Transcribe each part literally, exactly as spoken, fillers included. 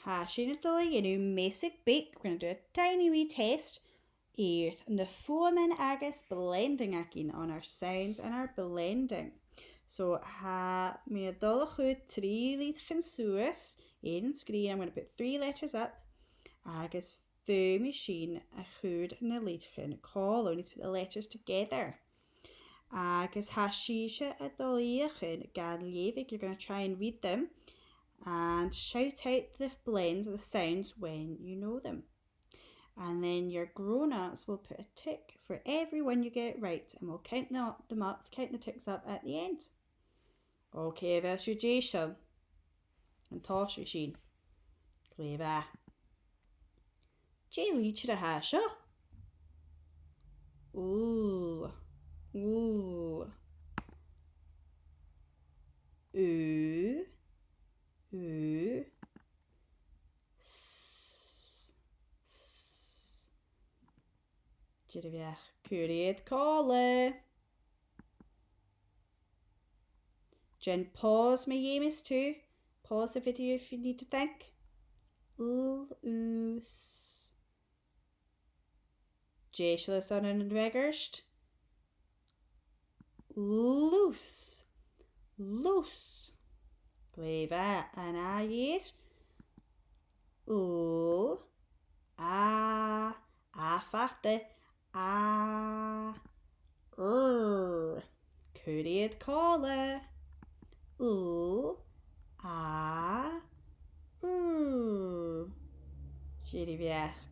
Tha sinn a' dol a dhèanamh measadh beag, we're going to do a tiny wee test air na fuaimean agus blending againn, on our sounds and our blending. So tha mi a' dol a chur trì litrichean suas air an sgrìn. I'm going to put three letters up agus feumaidh sinn a chur na litrichean còmhla. We need to put the letters together. Agus tha sibhse a' dol a dh'fheuchainn gan leughadh, you're going to try and read them and shout out the blends of the sounds when you know them. And then your grown-ups will put a tick for every one you get right, and we'll count them up, them up, count the ticks up at the end. Okay, a bheil sibh deiseil? An toiseach sin. Glè mhath. Dè an litir a tha seo? Ù. Ù. Ù. Ù. S. S. Dìreach, cuiridh iad còmhla. Dèan pause ma dh'fheumas tu. Pause the video if you need to think. L, ù, s. Deiseil airson an fhreagairt. Lus. Lus. Glè mhath. An ath fhìor. Ù. A. A fada. A. R. Cuiridh iad còmhla. Ù. A. R. Dìreach.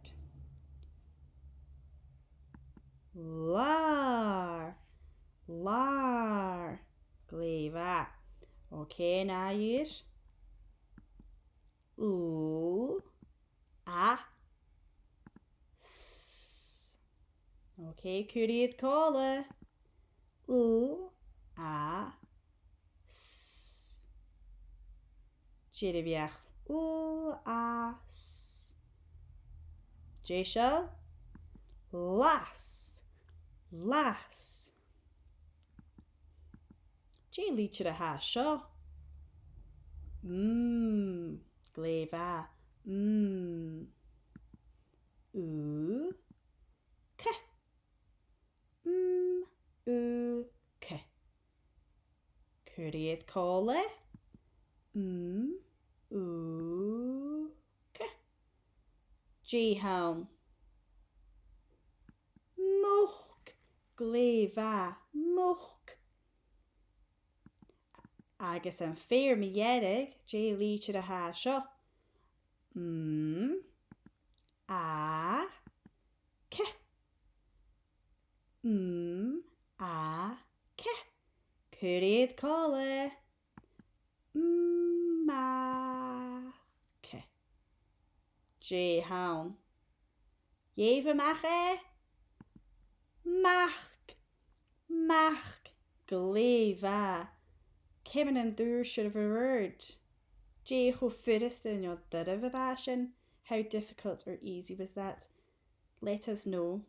Làr. Làr. Glè mhath. Okay, an ath fhìor. Ù. A. S. Okay, cuiridh iad còmhla. Ù. A. S. Dìreach. Ù. A. S. Deiseil. Las. Las. Dè an litir a tha seo? M. Glè mhath. M. Ù. C. M. Ù. C. Cuiridh iad còmhla. M. Ù. C. Dè th' ann? Muc. Glè mhath. Muc. Agus am fear mu dheireadh, dè an litir a tha seo? M. A. C. M. A. C. Cuiridh iad còmhla. M. A. C. Dè th' ann? Gheibh a-mach e. Mac. Mac. Glè mhath. Ciamar an d' fhuair sibh an rud? Dè cho furasta no doirbh a bha sin? How difficult or easy was that? Let us know.